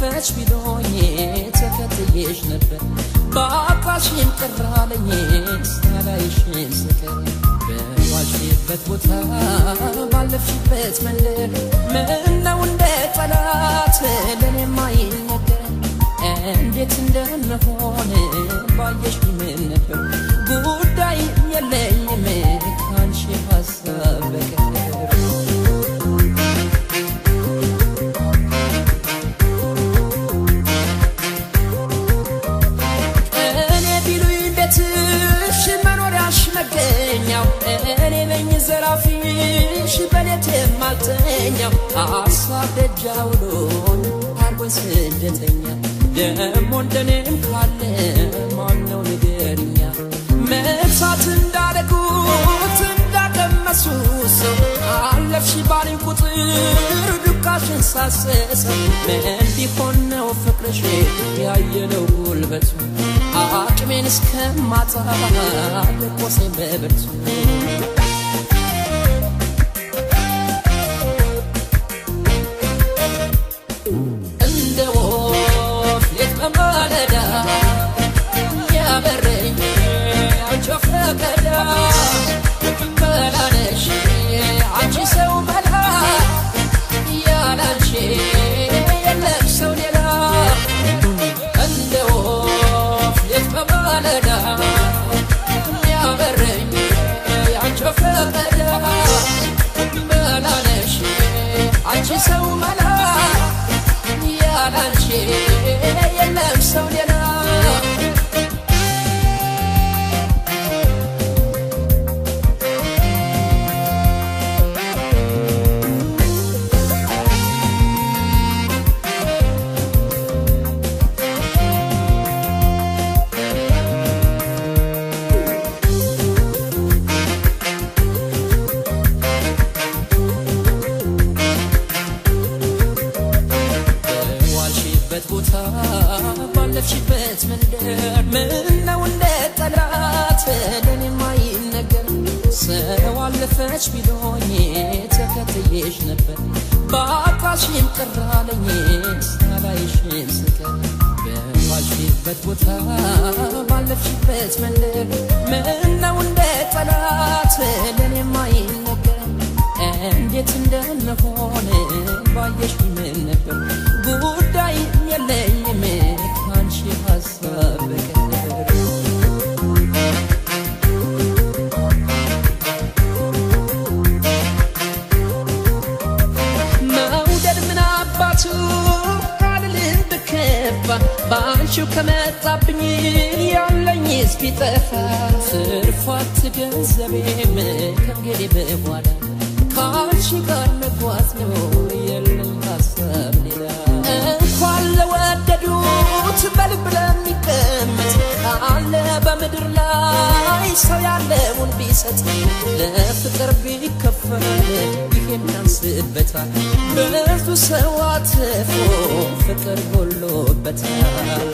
አለፈች ቢሎኝ ተከትዬሽ ነበር ባጣሽም ቅር አለኝ ሳላይሽም ስቀር በዋልሽበት ቦታ ባለፍሽበት መንደር ምነው እንደ ጠላት ለእኔማ ይነገር እንዴት እንደምሆን ባየሽ ምን ነበር ጉዳይ የለኝም ካንቺ ሀሳብ በቀር። እኔ ቢሉኝ ቤትሽ መኖሪያሽ መገኛው እኔ ነኝ ዘራፊሽ በሌት የማልተኛው ሀሳብ ደጅ አውሎኝ አርጎኝ ስደተኛ ደሞ እንደኔም ካለ ማነው ንገሪኛ መርሳት እንዳደረጉት እንዳቀመሱ ሰው አለፍሽ ባለኝ ቁጥር ዱካሽን ሳስሰው ምን ቢሆን ነው ፍቅርሽ ያየለው ጉልበቱ አቅሜን እስከማጣ ለቆሰኝ በብርቱ። እንደ ወፍ ሌት በማለዳ ያበረኝ አንቺ ፈቀዳ መላ ነሽ አንቺ ሰው መላ ያላንቺ የለም ሰው ሌላ። እንደ ወፍ ሌት በማለዳ ያበረኝ አንቺ ፈቀዳ መላ ነሽ አንቺ ሰው መላ ያላንቺ የለም ሰው ሌላ። በዋልሽበት ቦታ ባለፍሽበት መንደር ምነው እንደ ጠላት ለእኔማ ይነገር ሰው አለፈች ቢሎኝ ተከትዬሽ ነበር ባጣሽም ቅር አለኝ ሳላይሽም ስቀር በዋልሽበት ቦታ ባለፍሽበት መንደር ምነው እንደ ጠላት ለእኔማ ይነገር እንዴት እንደምሆን ባየሽ ምን ነበር ጉዳይ የለኝም ካንቺ ሀሳብ በቀር። መውደድ ምን አባቱ አልልም ብከፋ ባንቺው ከመጣብኝ ያለኝስ ቢጠፋ ትርፋት ገንዘቤም ከእንግዲህ በኋላ ካንቺ ጋር መጓዝ ነው የለኝ ሀሳብ ሌላ። እንኳን ለወደዱት በልብ ለሚቀመጥ አለ በምድር ላይ ሰው ያለውን ቢሰጥ ለፍቅር ቢከፈል ይሄም ያንስበታል ብዙ ሰው አትርፎ ፍቅር ጎሎበታል።